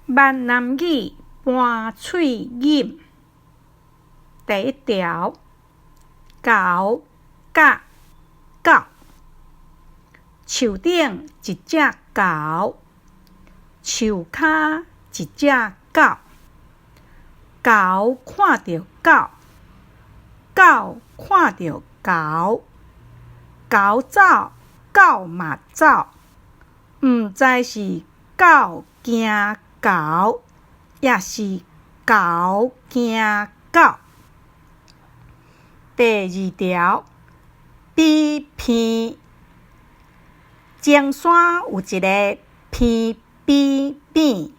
閩南語盤喙音。第一條，猴佮狗。樹頂一隻猴，樹跤一隻狗。猴看著狗，狗看著猴。猴走，狗嘛走，毋知是狗驚猴，抑是猴驚狗。第二條，比鼻。前山有一个鼻比扁，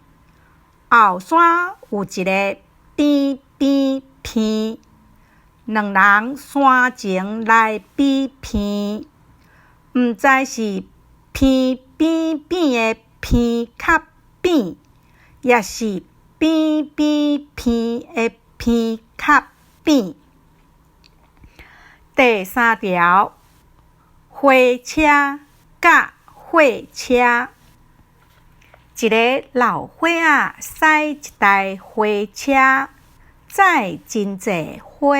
後山有一个扁扁鼻。兩人山前來比鼻，毋知是鼻扁扁的鼻較扁，抑是扁扁鼻的鼻較扁。第三條，火車佮火車。一个老歲仔駛一台火車，載真濟花。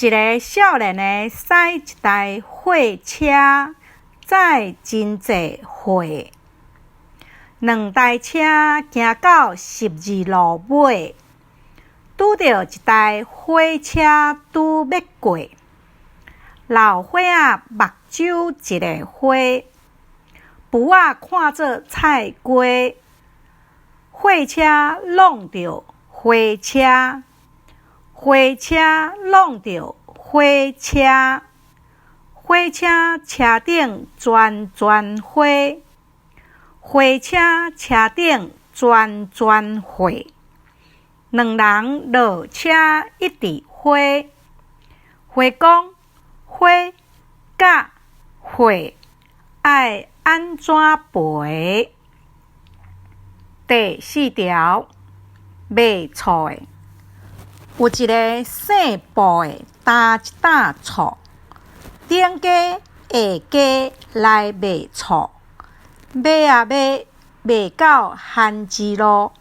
一个少年的駛一台貨車，載真濟貨。兩台車行到十字路尾，拄著一台火車拄欲過。老歲仔目睭一个花，匏仔看做菜瓜。貨車挵著花車，花車挵著火車，火車車頂全全花，火車車頂全全貨。兩人落車一直花，花講花佮貨愛按怎賠？第四條，賣醋的，有一个姓布的擔一擔醋，頂街下街來賣醋，賣啊賣，賣到番仔路，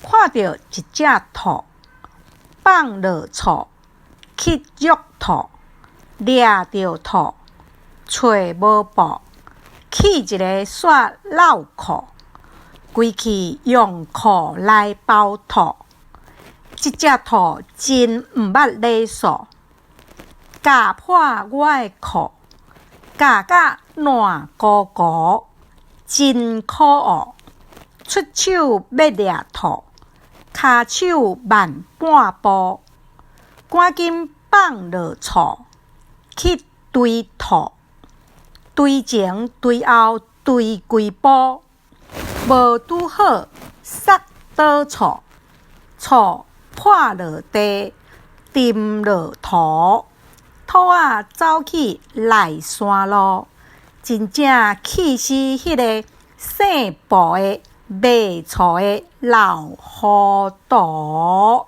看著一隻兔，放落醋，去捉兔，掠著兔，揣無布，去一个煞落褲，規氣用褲來包兔。這隻兔真毋捌禮數，咬破我的褲，咬甲爛糊糊，真可惡！出手欲掠兔，跤手慢半步，趕緊放落醋，去追兔，追前追後追幾步，無拄好捒倒醋，醋潑落地，沉落塗，兔仔走去內山路，真正氣死彼个姓布的賣醋的老糊塗。